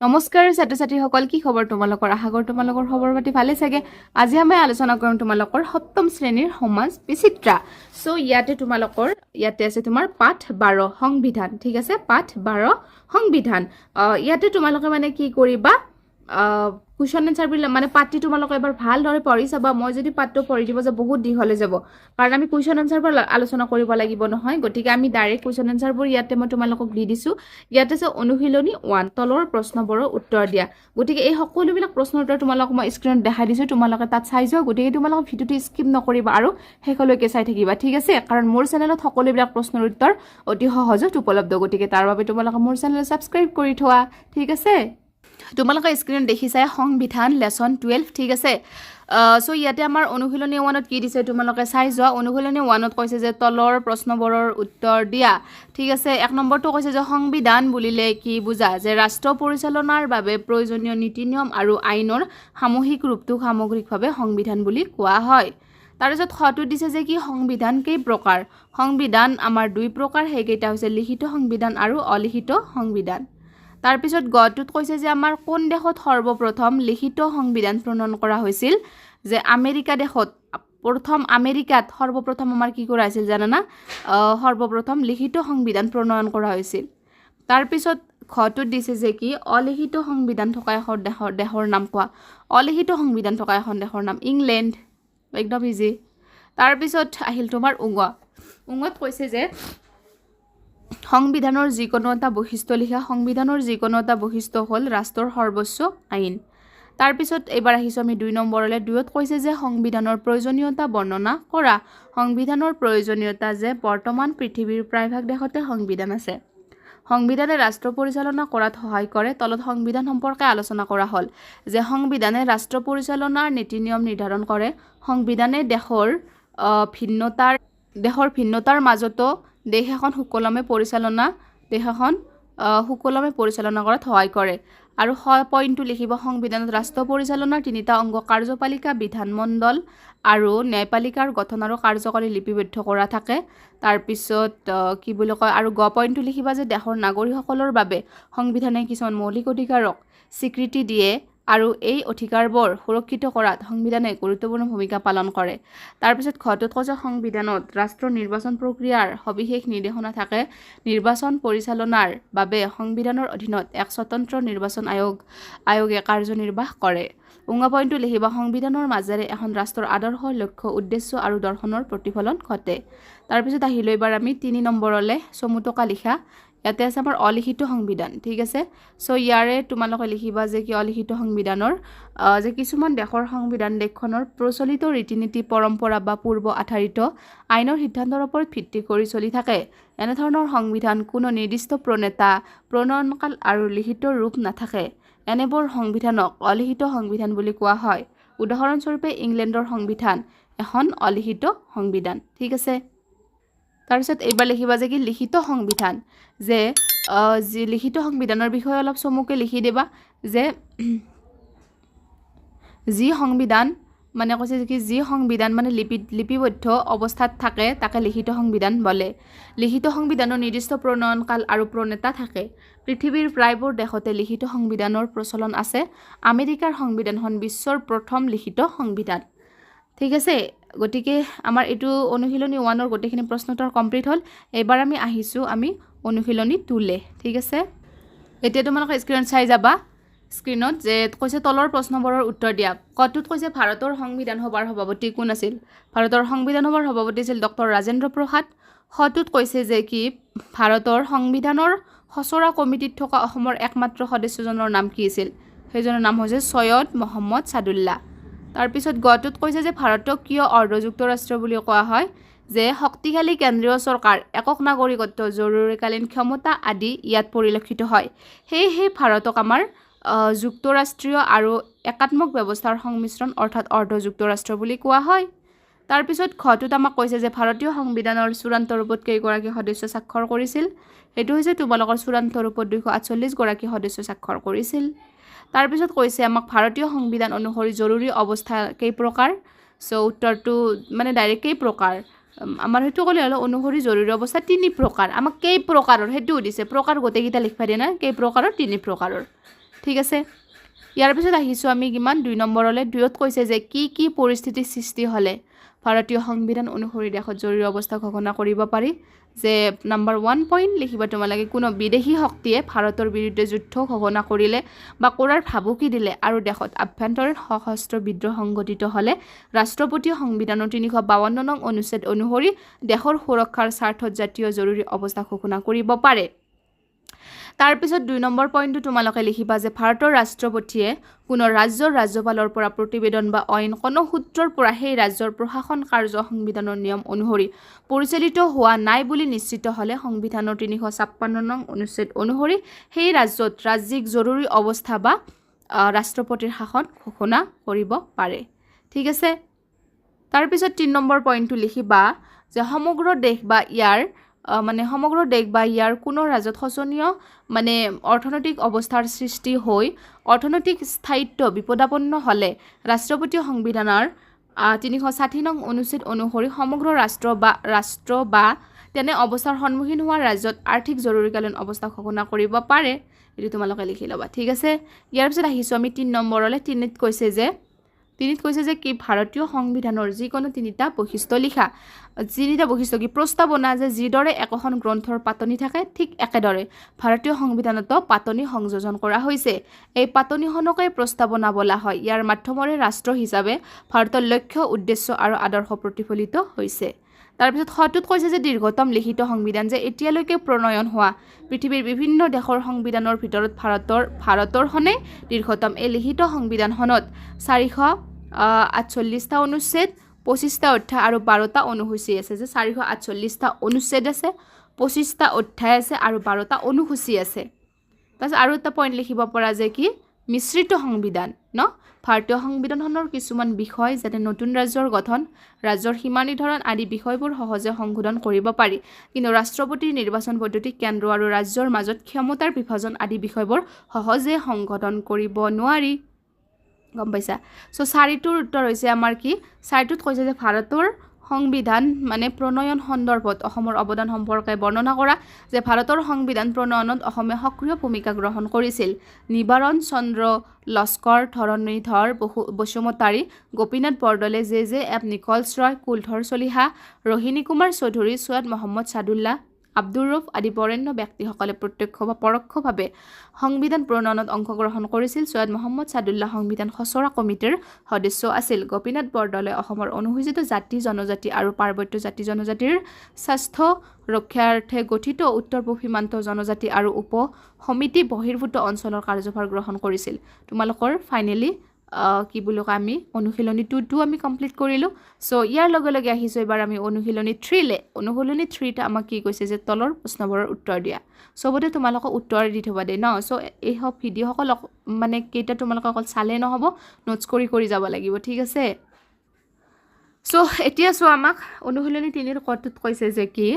নমস্কাৰ ছাত্ৰ ছাত্ৰীসকল, কি খবৰ তোমালোকৰ? আশা কৰোঁ তোমালোকৰ খবৰ পাতি ভালে চাগে। আজি আমি আলোচনা কৰিম তোমালোকৰ সপ্তম শ্ৰেণীৰ সমাজ বিচিত্ৰা। চ' ইয়াতে তোমালোকৰ ইয়াতে আছে তোমাৰ পাঠ 12, সংবিধান। ঠিক আছে, পাঠ 12, সংবিধান। ইয়াতে তোমালোকে মানে কি কৰিবা, কুৱেশ্যন এনচাৰবিলাক মানে পাঠটি তোমালোকে এবাৰ ভালদৰে পঢ়ি চাবা। মই যদি পাঠটো পঢ়ি দিব যে বহুত দীঘলে যাব, কাৰণ আমি কুৱেশ্যন এনচাৰবোৰ আলোচনা কৰিব লাগিব নহয়। গতিকে আমি ডাইৰেক্ট কুৱেশ্যন এনচাৰবোৰ ইয়াতে মই তোমালোকক দি দিছোঁ। ইয়াতে আছে অনুশীলনী 1, তলৰ প্ৰশ্নবোৰৰ উত্তৰ দিয়া। গতিকে এই সকলোবিলাক প্ৰশ্নৰ উত্তৰ তোমালোকক মই স্ক্ৰীণত দেখাই দিছোঁ, তোমালোকে তাত চাই যোৱা। গতিকে তোমালোকে ভিডিঅ'টো স্কিপ নকৰিবা আৰু শেষলৈকে চাই থাকিবা, ঠিক আছে? কাৰণ মোৰ চেনেলত সকলোবিলাক প্ৰশ্নৰ উত্তৰ অতি সহজত উপলব্ধ। গতিকে তাৰ বাবে তোমালোকে মোৰ চেনেল ছাবস্ক্ৰাইব কৰি থোৱা, ঠিক আছে? তোমালোকে স্ক্ৰীণত দেখিছাই সংবিধান, লেচন 12, ঠিক আছে? চ' ইয়াতে আমাৰ অনুশীলনী 1ত কি দিছে তোমালোকে চাই যোৱা। অনুশীলনী 1ত কৈছে যে তলৰ প্ৰশ্নবোৰৰ উত্তৰ দিয়া, ঠিক আছে? 1 নম্বৰটো কৈছে যে সংবিধান বুলিলে কি বুজা? যে ৰাষ্ট্ৰ পৰিচালনাৰ বাবে প্ৰয়োজনীয় নীতি নিয়ম আৰু আইনৰ সামূহিক ৰূপটোক সামগ্ৰিকভাৱে সংবিধান বুলি কোৱা হয়। তাৰপিছত খটো দিছে যে কি সংবিধান কেই প্ৰকাৰ? সংবিধান আমাৰ দুই প্ৰকাৰ, সেইকেইটা হৈছে লিখিত সংবিধান আৰু অলিখিত সংবিধান। তাৰপিছত গটোত কৈছে যে আমাৰ কোন দেশত সৰ্বপ্ৰথম লিখিত সংবিধান প্ৰণয়ন কৰা হৈছিল? যে আমেৰিকা দেশত প্ৰথম, আমেৰিকাত সৰ্বপ্ৰথম আমাৰ কি কৰা হৈছিল জানানা? সৰ্বপ্ৰথম লিখিত সংবিধান প্ৰণয়ন কৰা হৈছিল। তাৰপিছত খটোত দিছে যে কি অলিখিত সংবিধান থকা এখন দেশৰ নাম কোৱা। অলিখিত সংবিধান থকা এখন দেশৰ নাম ইংলেণ্ড, একদম ইজি। তাৰপিছত আহিল তোমাৰ উঙ। উঙত কৈছে যে সংবিধানৰ যিকোনো এটা বৈশিষ্ট্য লিখা। সংবিধানৰ যিকোনো এটা বৈশিষ্ট্য হ'ল ৰাষ্ট্ৰৰ সৰ্বোচ্চ আইন। তাৰপিছত এইবাৰ আহিছোঁ আমি 2 নম্বৰলৈ। 2ত কৈছে যে সংবিধানৰ প্ৰয়োজনীয়তা বৰ্ণনা কৰা। সংবিধানৰ প্ৰয়োজনীয়তা যে বৰ্তমান পৃথিৱীৰ প্ৰায়ভাগ দেশতে সংবিধান আছে। সংবিধানে ৰাষ্ট্ৰ পৰিচালনা কৰাত সহায় কৰে। তলত সংবিধান সম্পৰ্কে আলোচনা কৰা হ'ল যে সংবিধানে ৰাষ্ট্ৰ পৰিচালনাৰ নীতি নিয়ম নিৰ্ধাৰণ কৰে। সংবিধানে দেশৰ ভিন্নতাৰ মাজতো দেশ এখন সুকলমে পৰিচালনা কৰাত সহায় কৰে। আৰু স পইণ্টটো লিখিব, সংবিধানত ৰাষ্ট্ৰ পৰিচালনাৰ তিনিটা অংগ কাৰ্যপালিকা, বিধানমণ্ডল আৰু ন্যায়পালিকাৰ গঠন আৰু কাৰ্যকাৰী লিপিবদ্ধ কৰা থাকে। তাৰপিছত কি বুলি কয়, আৰু গ পইণ্টটো লিখিবা যে দেশৰ নাগৰিকসকলৰ বাবে সংবিধানে কিছুমান মৌলিক অধিকাৰক স্বীকৃতি দিয়ে আৰু এই অধিকাৰবোৰ সুৰক্ষিত কৰাত সংবিধানে গুৰুত্বপূৰ্ণ ভূমিকা পালন কৰে। তাৰপিছত ঘটোত কৈছে সংবিধানত ৰাষ্ট্ৰৰ নিৰ্বাচন প্ৰক্ৰিয়াৰ সবিশেষ নিৰ্দেশনা থাকে। নিৰ্বাচন পৰিচালনাৰ বাবে সংবিধানৰ অধীনত এক স্বতন্ত্ৰ নিৰ্বাচন আয়োগে কাৰ্যনিৰ্বাহ কৰে। উঙা পইণ্টটো লিখিবা, সংবিধানৰ মাজেৰে এখন ৰাষ্ট্ৰৰ আদৰ্শ, লক্ষ্য, উদ্দেশ্য আৰু দৰ্শনৰ প্ৰতিফলন ঘটে। তাৰপিছত আহিলোঁ এইবাৰ আমি 3 নম্বৰলৈ, চমুটোকা লিখা। ইয়াতে আছে আমাৰ অলিখিত সংবিধান, ঠিক আছে? চ' ইয়াৰে তোমালোকে লিখিবা যে কি অলিখিত সংবিধানৰ যে কিছুমান দেশৰ সংবিধান দেশখনৰ প্ৰচলিত ৰীতি নীতি, পৰম্পৰা বা পূৰ্ব আধাৰিত আইনৰ সিদ্ধান্তৰ ওপৰত ভিত্তি কৰি চলি থাকে। এনেধৰণৰ সংবিধান কোনো নিৰ্দিষ্ট প্ৰণেতা, প্ৰণয়নকাল আৰু লিখিত ৰূপ নাথাকে। এনেবোৰ সংবিধানক অলিখিত সংবিধান বুলি কোৱা হয়। উদাহৰণস্বৰূপে ইংলেণ্ডৰ সংবিধান এখন অলিখিত সংবিধান, ঠিক আছে? তাৰপিছত এইবাৰ লিখিবা যে কি লিখিত সংবিধান, যে যি লিখিত সংবিধানৰ বিষয়ে অলপ চমুকে লিখি দিবা যে যি সংবিধান মানে কৈছে কি যি সংবিধান মানে লিপিবদ্ধ অৱস্থাত থাকে তাকে লিখিত সংবিধান বোলে। লিখিত সংবিধানৰ নিৰ্দিষ্ট প্ৰণয়নকাল আৰু প্ৰণেতা থাকে। পৃথিৱীৰ প্ৰায়বোৰ দেশতে লিখিত সংবিধানৰ প্ৰচলন আছে। আমেৰিকাৰ সংবিধানখন বিশ্বৰ প্ৰথম লিখিত সংবিধান, ঠিক আছে? গতিকে আমাৰ এইটো অনুশীলনী 1ৰ গোটেইখিনি প্ৰশ্নোত্তৰ কমপ্লিট হ'ল। এইবাৰ আমি আহিছোঁ আমি অনুশীলনী 2লে, ঠিক আছে? এতিয়া তোমালোকে স্ক্ৰীণত চাই যাবা, স্ক্ৰীণত যে কৈছে তলৰ প্ৰশ্নবোৰৰ উত্তৰ দিয়া। কটোত কৈছে ভাৰতৰ সংবিধান সভাৰ সভাপতি কোন আছিল? ভাৰতৰ সংবিধান সভাৰ সভাপতি আছিল ডক্টৰ ৰাজেন্দ্ৰ প্ৰসাদ। সটোত কৈছে যে কি ভাৰতৰ সংবিধানৰ খচৰা কমিটিত থকা অসমৰ একমাত্ৰ সদস্যজনৰ নাম কি আছিল? সেইজনৰ নাম হৈছে চৈয়দ মহম্মদ ছাদুল্লাহ। তাৰপিছত গটোত কৈছে যে ভাৰতক কিয় অৰ্ধ যুক্তৰাষ্ট্ৰ বুলি কোৱা হয়? যে শক্তিশালী কেন্দ্ৰীয় চৰকাৰ, একক নাগৰিকত্ব, জৰুৰীকালীন ক্ষমতা আদি ইয়াত পৰিলক্ষিত হয়। সেয়েহে ভাৰতক আমাৰ যুক্তৰাষ্ট্ৰীয় আৰু একাত্মক ব্যৱস্থাৰ সংমিশ্ৰণ অৰ্থাৎ অৰ্ধ যুক্তৰাষ্ট্ৰ বুলি কোৱা হয়। তাৰপিছত খটোত আমাক কৈছে যে ভাৰতীয় সংবিধানৰ চূড়ান্ত ৰূপত কেইগৰাকী সদস্য স্বাক্ষৰ কৰিছিল? সেইটো হৈছে তোমালোকৰ চূড়ান্ত ৰূপত 248গৰাকী সদস্য স্বাক্ষৰ কৰিছিল। তাৰপিছত কৈছে আমাক ভাৰতীয় সংবিধান অনুসৰি জৰুৰী অৱস্থা কেই প্ৰকাৰ? চ' উত্তৰটো মানে ডাইৰেক্ট কেই প্ৰকাৰ আমাৰ সেইটো ক'লে হ'ল, অনুসৰি জৰুৰী অৱস্থা তিনি প্ৰকাৰ। আমাক কেই প্ৰকাৰৰ সেইটো সুধিছে, প্ৰকাৰ গোটেইকেইটা লিখিব দিয়ে না। কেই প্ৰকাৰৰ? তিনি প্ৰকাৰৰ। ঠিক আছে। ইয়াৰ পিছত আহিছোঁ আমি কিমান 2 নম্বৰলৈ। 2ত কৈছে যে কি কি পৰিস্থিতিৰ সৃষ্টি হ'লে ভাৰতীয় সংবিধান অনুসৰি দেশত জৰুৰী অৱস্থা ঘোষণা কৰিব পাৰি। যে নাম্বাৰ 1 পইণ্ট লিখিবা তোমালোকে, কোনো বিদেশী শক্তিয়ে ভাৰতৰ বিৰুদ্ধে যুদ্ধ ঘোষণা কৰিলে বা কৰাৰ ভাবুকি দিলে আৰু দেশত আভ্যন্তৰীণ সশস্ত্ৰ বিদ্ৰোহ সংঘটিত হ'লে ৰাষ্ট্ৰপতিয়ে সংবিধানৰ 352 নং অনুচ্ছেদ অনুসৰি দেশৰ সুৰক্ষাৰ স্বাৰ্থত জাতীয় জৰুৰী অৱস্থা ঘোষণা কৰিব পাৰে। তাৰপিছত 2 নম্বৰ পইণ্টটো তোমালোকে লিখিবা যে ভাৰতৰ ৰাষ্ট্ৰপতিয়ে কোনো ৰাজ্যৰ ৰাজ্যপালৰ পৰা প্ৰতিবেদন বা অইন কোনো সূত্ৰৰ পৰা সেই ৰাজ্যৰ প্ৰশাসন কাৰ্য সংবিধানৰ নিয়ম অনুসৰি পৰিচালিত হোৱা নাই বুলি নিশ্চিত হ'লে সংবিধানৰ 356 নং অনুচ্ছেদ অনুসৰি সেই ৰাজ্যত ৰাজ্যিক জৰুৰী অৱস্থা বা ৰাষ্ট্ৰপতিৰ শাসন ঘোষণা কৰিব পাৰে। ঠিক আছে। তাৰপিছত 3 নম্বৰ পইণ্টটো লিখিবা যে সমগ্ৰ দেশ বা ইয়াৰ মানে সমগ্ৰ দেশ বা ইয়াৰ কোনো ৰাজ্যত শোচনীয় মানে অৰ্থনৈতিক অৱস্থাৰ সৃষ্টি হৈ অৰ্থনৈতিক স্থায়িত্ব বিপদাপন্ন হ'লে ৰাষ্ট্ৰপতিয়ে সংবিধানৰ 360 নং অনুচ্ছেদ অনুসৰি সমগ্ৰ ৰাষ্ট্ৰ বা তেনে অৱস্থাৰ সন্মুখীন হোৱা ৰাজ্যত আৰ্থিক জৰুৰীকালীন অৱস্থা ঘোষণা কৰিব পাৰে। এইটো তোমালোকে লিখি ল'বা। ঠিক আছে। ইয়াৰ পিছত আহিছোঁ আমি 3 নম্বৰলৈ। 3ত কৈছে যে কি ভাৰতীয় সংবিধানৰ যিকোনো তিনিটা বৈশিষ্ট্য লিখা। তিনিটা বৈশিষ্ট্য কি? প্ৰস্তাৱনা, যে যিদৰে একোখন গ্ৰন্থৰ পাতনি থাকে ঠিক একেদৰে ভাৰতীয় সংবিধানতো পাতনি সংযোজন কৰা হৈছে। এই পাতনিখনকে প্ৰস্তাৱনা বোলা হয়। ইয়াৰ মাধ্যমেৰে ৰাষ্ট্ৰ হিচাপে ভাৰতৰ লক্ষ্য, উদ্দেশ্য আৰু আদৰ্শ প্ৰতিফলিত হৈছে। তাৰপিছত সটোত কৈছে যে দীৰ্ঘতম লিখিত সংবিধান, যে এতিয়ালৈকে প্ৰণয়ন হোৱা পৃথিৱীৰ বিভিন্ন দেশৰ সংবিধানৰ ভিতৰত ভাৰতৰখনেই দীৰ্ঘতম। এই লিখিত সংবিধানখনত 448টা অনুচ্ছেদ, 25টা অধ্যায় আৰু 12টা অনুসূচী আছে। যে 448টা অনুচ্ছেদ আছে, 25টা অধ্যায় আছে আৰু 12টা অনুসূচী আছে। তাৰপিছত আৰু এটা পইণ্ট লিখিব পৰা যে কি মিশ্ৰিত সংবিধান ন, ভাৰতীয় সংবিধানখনৰ কিছুমান বিষয় যেনে নতুন ৰাজ্যৰ গঠন, ৰাজ্যৰ সীমা নিৰ্ধাৰণ আদি বিষয়বোৰ সহজে সংশোধন কৰিব পাৰি, কিন্তু ৰাষ্ট্ৰপতিৰ নিৰ্বাচন পদ্ধতি, কেন্দ্ৰ আৰু ৰাজ্যৰ মাজত ক্ষমতাৰ বিভাজন আদি বিষয়বোৰ সহজে সংশোধন কৰিব নোৱাৰি। গম পাইছা? চ' চাৰিটোৰ উত্তৰ হৈছে আমাৰ কি, চাৰিটোত কৈছে যে ভাৰতৰ সংবিধান মানে প্ৰণয়ন সন্দৰ্ভত অসমৰ অৱদান সম্পৰ্কে বৰ্ণনা কৰা, যে ভাৰতৰ সংবিধান প্ৰণয়নত অসমে সক্ৰিয় ভূমিকা গ্ৰহণ কৰিছিল। নিবাৰণ চন্দ্ৰ Laskar, Dharanidhar Basumatary, Gopinath Bordoloi, J J F Nichols Roy, Kuladhar Chaliha, Rohini Kumar Choudhury, Syed Mohammad Saadulla, Abdur Rauf আদি বৰেণ্য ব্যক্তিসকলে প্ৰত্যক্ষ বা পৰোক্ষভাৱে সংবিধান প্ৰণয়নত অংশগ্ৰহণ কৰিছিল। চৈয়দ মহম্মদ ছাদুল্লাহ সংবিধান খচৰা কমিটিৰ সদস্য আছিল। গোপীনাথ বৰদলৈ অসমৰ অনুসূচিত জাতি, জনজাতি আৰু পাৰ্বত্য জাতি জনজাতিৰ স্বাস্থ্য ৰক্ষাৰ্থে গঠিত উত্তৰ পূব সীমান্ত জনজাতি আৰু উপ সমিতি বহিৰ্ভূত অঞ্চলৰ কাৰ্যভাৰ গ্ৰহণ কৰিছিল। তোমালোকৰ ফাইনেলি কি বুলি কয়, আমি অনুশীলনী 2টো আমি কমপ্লিট কৰিলোঁ। চ' ইয়াৰ লগে লগে আহিছোঁ এইবাৰ আমি অনুশীলনী 3লে। অনুশীলনী 3ত আমাক কি কৈছে যে তলৰ প্ৰশ্নবোৰৰ উত্তৰ দিয়া। চবতে তোমালোকক উত্তৰ দি থ'বা দেই ন। চ' এই সব ভিডিঅ'সকল মানে কেইটা তোমালোকে অকল চালেই নহ'ব, নোটছ কৰি কৰি যাব লাগিব। ঠিক আছে। চ' এতিয়া চোৱা, আমাক অনুশীলনী 3ৰ কটোত কৈছে যে কি,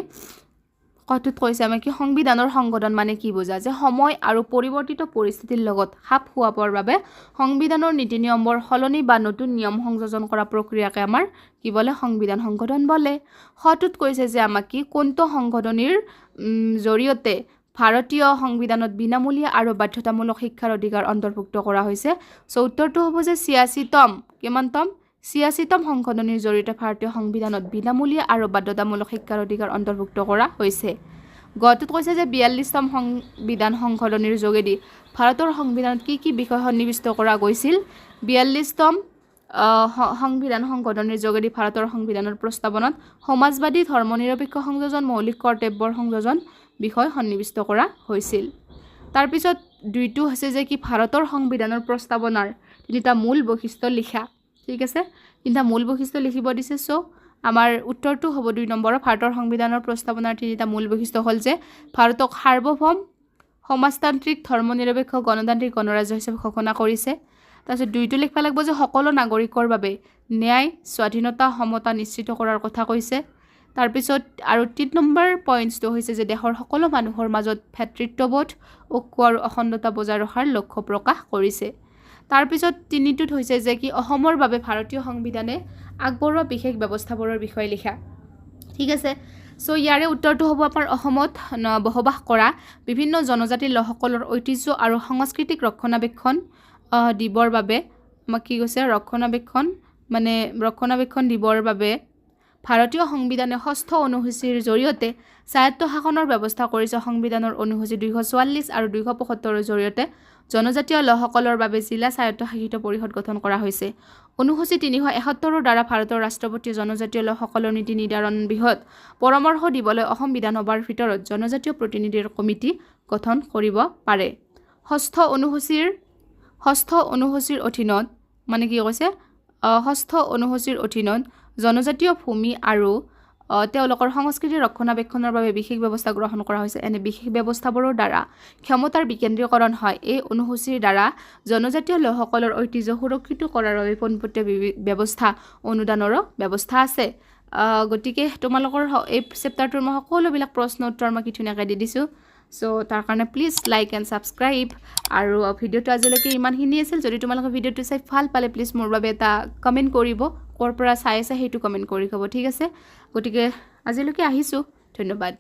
কটোত কৈছে আমাক কি সংবিধানৰ সংশোধন মানে কি বুজা, যে সময় আৰু পৰিৱৰ্তিত পৰিস্থিতিৰ লগত খাপ খুৱাবৰ বাবে সংবিধানৰ নীতি নিয়মবোৰ সলনি বা নতুন নিয়ম সংযোজন কৰা প্ৰক্ৰিয়াকে আমাৰ কি বোলে, সংবিধান সংশোধন বোলে। সটোত কৈছে যে আমাক কি কোনটো সংশোধনীৰ জৰিয়তে ভাৰতীয় সংবিধানত বিনামূলীয়া আৰু বাধ্যতামূলক শিক্ষাৰ অধিকাৰ অন্তৰ্ভুক্ত কৰা হৈছে। চ' উত্তৰটো হ'ব যে 86তম, কিমানতম, 86তম সংশোধনীৰ জৰিয়তে ভাৰতীয় সংবিধানত বিনামূলীয়া আৰু বাধ্যতামূলক শিক্ষাৰ অধিকাৰ অন্তৰ্ভুক্ত কৰা হৈছে। গটোত কৈছে যে 42তম সংবিধান সংশোধনীৰ যোগেদি ভাৰতৰ সংবিধানত কি কি বিষয় সন্নিৱিষ্ট কৰা গৈছিল। 42তম সংবিধান সংশোধনীৰ যোগেদি ভাৰতৰ সংবিধানৰ প্ৰস্তাৱনাত সমাজবাদী ধৰ্মনিৰপেক্ষ সংযোজন, মৌলিক কৰ্তব্যৰ সংযোজন বিষয় সন্নিৱিষ্ট কৰা হৈছিল। তাৰপিছত 2টো হৈছে যে কি ভাৰতৰ সংবিধানৰ প্ৰস্তাৱনাৰ তিনিটা মূল বৈশিষ্ট্য লিখা। ঠিক আছে, তিনিটা মূল বৈশিষ্ট্য লিখিব দিছে। চ' আমাৰ উত্তৰটো হ'ব 2 নম্বৰৰ, ভাৰতৰ সংবিধানৰ প্ৰস্তাৱনাৰ তিনিটা মূল বৈশিষ্ট্য হ'ল যে ভাৰতক সাৰ্বভৌম সমাজতান্ত্ৰিক ধৰ্মনিৰপেক্ষ গণতান্ত্ৰিক গণৰাজ্য হিচাপে ঘোষণা কৰিছে। তাৰপিছত 2টো লিখিব লাগিব যে সকলো নাগৰিকৰ বাবে ন্যায়, স্বাধীনতা, সমতা নিশ্চিত কৰাৰ কথা কৈছে। তাৰপিছত আৰু 3 নম্বৰ পইণ্টছটো হৈছে যে দেশৰ সকলো মানুহৰ মাজত ভাতৃত্ববোধ, ঐক্য আৰু অখণ্ডতা বজাই ৰখাৰ লক্ষ্য প্ৰকাশ কৰিছে। তাৰপিছত 3টোত হৈছে যে কি অসমৰ বাবে ভাৰতীয় সংবিধানে আগবঢ়োৱা বিশেষ ব্যৱস্থাবোৰৰ বিষয়ে লিখা। ঠিক আছে, চ' ইয়াৰে উত্তৰটো হ'ব আমাৰ অসমত বসবাস কৰা বিভিন্ন জনজাতিৰ লোকসকলৰ ঐতিহ্য আৰু সংস্কৃতিক ৰক্ষণাবেক্ষণ দিবৰ বাবে, আমাক কি কৈছে, ৰক্ষণাবেক্ষণ মানে ৰক্ষণাবেক্ষণ দিবৰ বাবে ভাৰতীয় সংবিধানে ষষ্ঠ অনুসূচীৰ জৰিয়তে স্বায়ত্ত শাসনৰ ব্যৱস্থা কৰিছে। সংবিধানৰ অনুসূচী 244 আৰু 275ৰ জৰিয়তে জনজাতীয় লোকসকলৰ বাবে জিলা স্বায়ত্তশাসিত পৰিষদ গঠন কৰা হৈছে। অনুসূচী 371ৰ দ্বাৰা ভাৰতৰ ৰাষ্ট্ৰপতিয়ে জনজাতীয় লোকসকলৰ নীতি নিৰ্ধাৰণ বিষয়ত পৰামৰ্শ দিবলৈ অসম বিধানসভাৰ ভিতৰত জনজাতীয় প্ৰতিনিধিৰ কমিটি গঠন কৰিব পাৰে। ষষ্ঠ অনুসূচীৰ অধীনত মানে কি কৈছে, ষষ্ঠ অনুসূচীৰ অধীনত জনজাতীয় ভূমি আৰু তেওঁলোকৰ সংস্কৃতিৰ ৰক্ষণাবেক্ষণৰ বাবে বিশেষ ব্যৱস্থা গ্ৰহণ কৰা হৈছে। এনে বিশেষ ব্যৱস্থাবোৰৰ দ্বাৰা ক্ষমতাৰ বিকেন্দ্ৰীকৰণ হয়। এই অনুসূচীৰ দ্বাৰা জনজাতীয় লোকসকলৰ ঐতিহ্য সুৰক্ষিত কৰাৰ বাবে পোনপটীয়া ব্যৱস্থা অনুদানৰো ব্যৱস্থা আছে। গতিকে তোমালোকৰ এই চেপ্টাৰটোৰ মই সকলোবিলাক প্ৰশ্ন উত্তৰ মই কি ধুনীয়াকৈ দি দিছোঁ। চ' তাৰ কাৰণে প্লিজ লাইক এণ্ড ছাবস্ক্ৰাইব। আৰু ভিডিঅ'টো আজিলৈকে ইমানখিনি আছিল। যদি তোমালোকে ভিডিঅ'টো চাই ভাল পালে, প্লিজ মোৰ বাবে এটা কমেণ্ট কৰিব। ক'ৰ পৰা চাই আছে সেইটো কমেণ্ট কৰি ক'ব, ঠিক আছে? গতিকে আজিলৈকে আহিছোঁ, ধন্যবাদ।